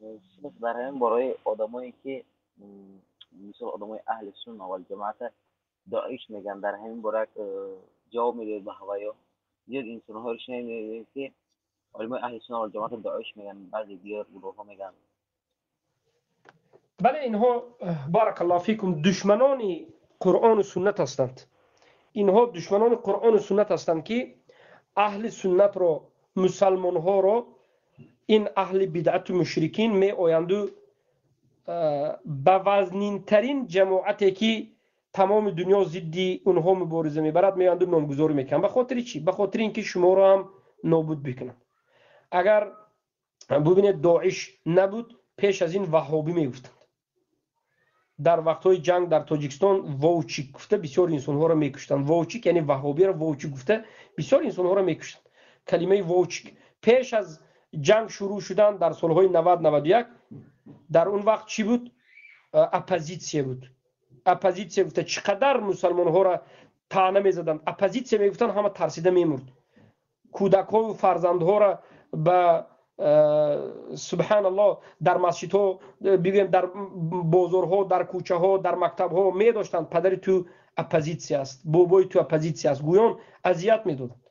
Дар ҳамин бораи одамое ки, мисол, одамои аҳли сунна вал ҷамоата Доиш мегӯянд, дар ҳамин бора ҷавоб медиҳед ба ҳаваё? Зиёд инсонҳоро шунидем, ки олимои аҳли сунна вал ҷамоата Доиш мегӯянд, баъзе дигар гурӯҳҳо мегӯянд. Бале, инҳо, баракаллоҳу фикум, душманони Қуръону суннат ҳастанд. Инҳо душманони Қуръону суннат ҳастанд, ки аҳли суннатро, мусалмонҳоро ин аҳли бидъату мушрикин меоянду ба вазнинтарин ҷамоате, ки тамоми дунё зидди онҳо мубориза мебарад, меоянду номгузорӣ мекунанд. Ба хотири чӣ? Ба хотири ин ки шуморо ҳам нобуд бикунанд. Агар бубинед, Доиш набуд, пеш аз ин ваҳҳобӣ мегуфтанд. Дар вақтҳои ҷанг дар Тоҷикистон вовчик гуфта бисёр инсонҳоро мекуштанд. Вовчик, яъне ваҳҳобиро вовчик гуфта бисёр инсонҳоро мекуштанд. Калимаи вовчик пеш аз ҷанг шурӯъ шудан дар солҳои 90, 91, дар он вақт чӣ буд? Оппозитсия буд. Оппозитсия гуфта чӣ қадар мусалмонҳоро таъна мезаданд. Оппозитсия мегуфтанд, ҳама тарсида мемурд. Кӯдакҳою фарзандҳоро ба, субҳаналлоҳ, дар масҷидҳо, бигӯем, дар бозорҳо, дар кӯчаҳо, дар мактабҳо медоштанд: падари ту оппозитсия аст, бобои ту оппозитсия аст, гӯён азият медоданд.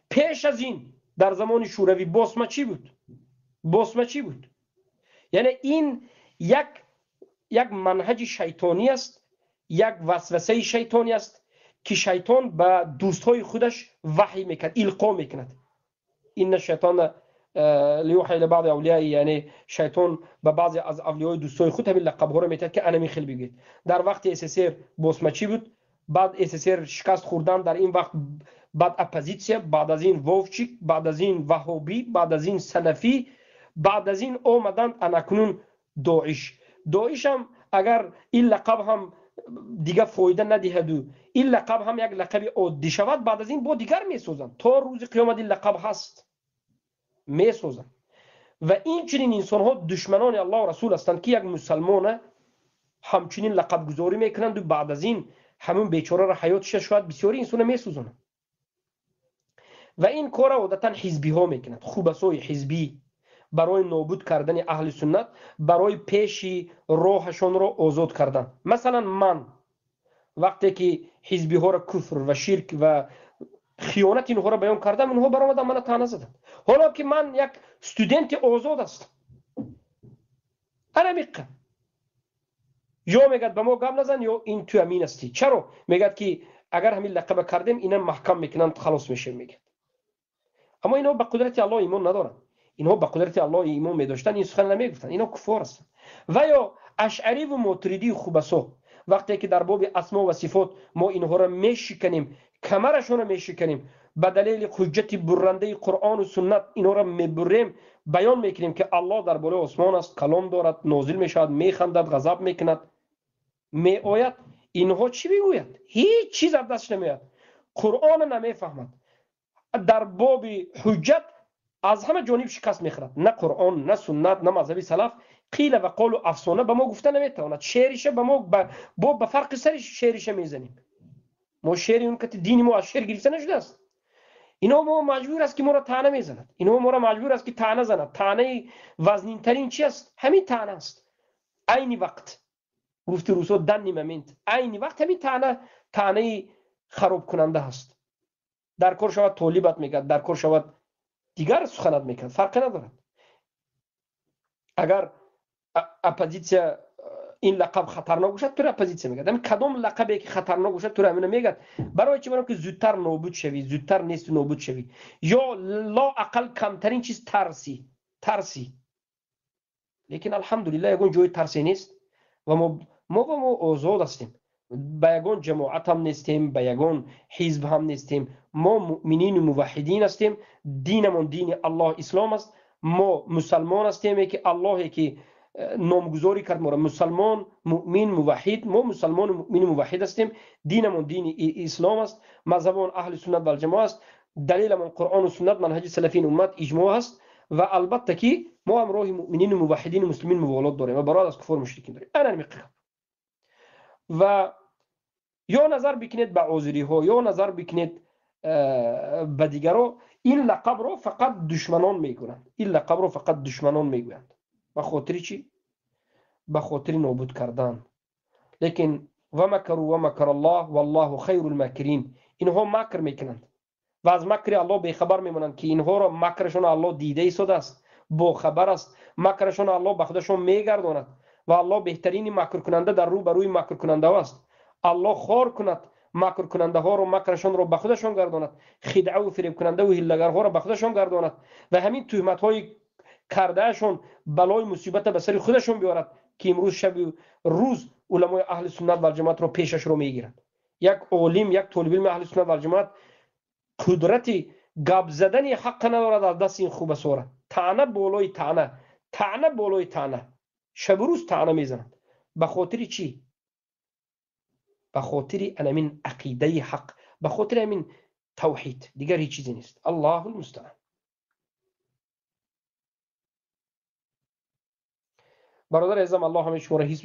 Пеш аз ин дар замони Шӯравӣ босма чӣ буд? Босма чӣ буд? Яъне ин як манҳаҷи шайтонӣ аст, як васвасаи шайтонӣ аст, ки шайтон ба дӯстҳои худаш ваҳй мекард, илқо мекунад. Инна шайтона лиюҳа ила баъди авлияи, яъне шайтон ба баъзе аз авлиёи дӯстҳои худ ҳамин лақабҳоро метиҳад, ки ана михел бигӯед. Дар вақти СССР босма чӣ буд? Баъд СССР шикаст хӯрдан, дар ин вақт баъд оппозитсия, баъд аз ин вовчик, баъд аз ин ваҳҳобӣ, баъд аз ин салафӣ, баъд аз ин омаданд анакнун Доиш. Доиш ҳам агар ин лақаб ҳам дига фоида надиҳаду ин лақаб ҳам як лақаби оддӣ шавад, баъд аз ин бо дигар месозанд. То рӯзи қиёмат ин лақаб ҳаст, месозанд. Ва инчунин инсонҳо душманони Аллоҳу Расул ҳастанд, ки як мусалмона ҳамчунин лақабгузорӣ мекунанду баъд аз ин ҳамун бечораро ҳаётша шояд бисёри инсона месӯзонанд. Ва ин корро одатан ҳизбиҳо мекунанд, хубасои ҳизбӣ, барои нобуд кардани аҳли суннат, барои пеши роҳашонро озод кардан. Масалан, ман вақте ки ҳизбиҳоро куфр ва ширк ва хиёнати инҳоро баён кардам, инҳо баромаданд, мана таъна заданд, ҳоло ки ман як студенти озод ҳастам. Ана миққа ё мегӯяд: ба мо гап назан, ё ин ту амин ҳастӣ. Чаро? Мегӯяд, ки агар ҳамин лақаба кардем, ина маҳкам мекунанд, халос мешавем, мегӯяд. Аммо инҳо ба қудрати Аллоҳ имон надоранд. Инҳо ба қудрати Аллоҳ имон медоштанд, ин сухан намегуфтанд. Инҳо куффор ҳастанд. Ва ё ашъариву мотуридию хубасо, вақте ки дар боби асмо ва сифот мо инҳоро мешиканем, камарашонро мешиканем, ба далели ҳуҷҷати буррандаи Қуръону суннат инҳоро мебурем, баён мекунем, ки Аллоҳ дар болои осмон аст, калом дорад, нозил мешавад, механдад, ғазаб мекунад, меояд. Инҳо чӣ мегӯяд? Ҳеҷ чиз аз дастш намеояд, Қуръонро намефаҳмад, дар боби ҳуҷҷат аз ҳама ҷониб шикаст мехӯрад. На Қуръон, на суннат, на мазҳаби салаф, қила ва қолу афсона ба мо гуфта наметавонад. Шеъриша ба мо бо ба фарқи сари шеъриша мезанем. Мо шеъри он кати дини мо аз шеър гирифта нашудааст. Ино мо маҷбур аст, ки моро таъна мезанад. Ино моро маҷбур аст, ки таъна занад. Таънаи вазнинтарин чи аст? Ҳамин таъна аст. Айни вақт, гуфти русо, данный момент, айни вақт ҳамин таъна таънаи харобкунанда ҳаст. Дар кор шавад толибат мегӯяд, дар кор шавад дигар суханат мекунад, фарқе надорад. Агар оппозитсия ин лақаб хатарнок бошад, туро оппозитсия мегӯяд. Ҳамин кадом лақабе ки хатарнок бошад, туро ҳамина мегӯяд. Барои чӣ? Барои ки зудтар нобуд шавӣ, зудтар несту нобуд шавӣ, ё лоақал камтарин чиз тарсӣ, тарсӣ. Лекин алҳамдулилла, ягон ҷои тарсе нест ва мо озод ҳастем. Ба ягон ҷамоат ҳам нестем, ба ягон ҳизб ҳам нестем. Мо муъминину муваҳҳидин ҳастем. Динамон дини Аллоҳ ислом аст. Мо мусалмон ҳастеме, ки Аллоҳе ки номгузорӣ кард моро мусалмон, муъмин, муваҳҳид. Мо мусалмону муъмину муваҳҳид ҳастем. Динамон дини ислом аст, мазҳабамон аҳли суннат валҷамоа аст, далеламон Қуръону суннат, манҳаҷи салафини уммат, иҷмоъ аст. Ва албатта ки мо ҳам роҳи муъминину муваҳҳидину муслимин муволот дорем ва бароат аз куфор, мушрикин дорем. Ана миққа. Ва ё назар бикунед ба озириҳо, ё назар бикунед ба дигаро, ин лақабро фақат душманон мекунанд. Ин лақабро фақат душманон мегӯянд. Ба хотири чӣ? Ба хотири нобуд кардан. Лекин ومكروا ومكر الله والله خير الماكرين. Инҳо макр мекунанд ва аз макри Аллоҳ бехабар мемонанд, ки инҳоро макрашон Аллоҳ дида истодааст, бохабар аст. Макрашон Аллоҳ ба худашон мегардонад ва Аллоҳ беҳтарини макркунанда дар рӯ ба рӯи макркунандаҳо аст. Аллоҳ хор кунад макркунандаҳоро, макрашонро ба худашон гардонад, хидъаву фиребкунандаву ҳиллагарҳоро ба худашон гардонад ва ҳамин туҳматҳои кардаашон балои мусибата ба сари худашон биёрад, ки имрӯз шаби рӯз уламои аҳли суннат валҷамоатро пешашро мегиранд. Як олим, як толибилми аҳли суннат валҷамоат қудрати гап задани ҳаққа надорад аз дасти ин хубасора. Таъна болои таъна, таъна болои таъна, шабу рӯз таъна мезананд. Ба хотири чӣ? Ба хотири анамин ақидаи ҳақ, ба хотири ҳамин тавҳид, дигар ҳеҷ чизе нест. Аллоҳу лмустаан. Бародари азизам, Аллоҳ ҳамаи шуморо ҳифз.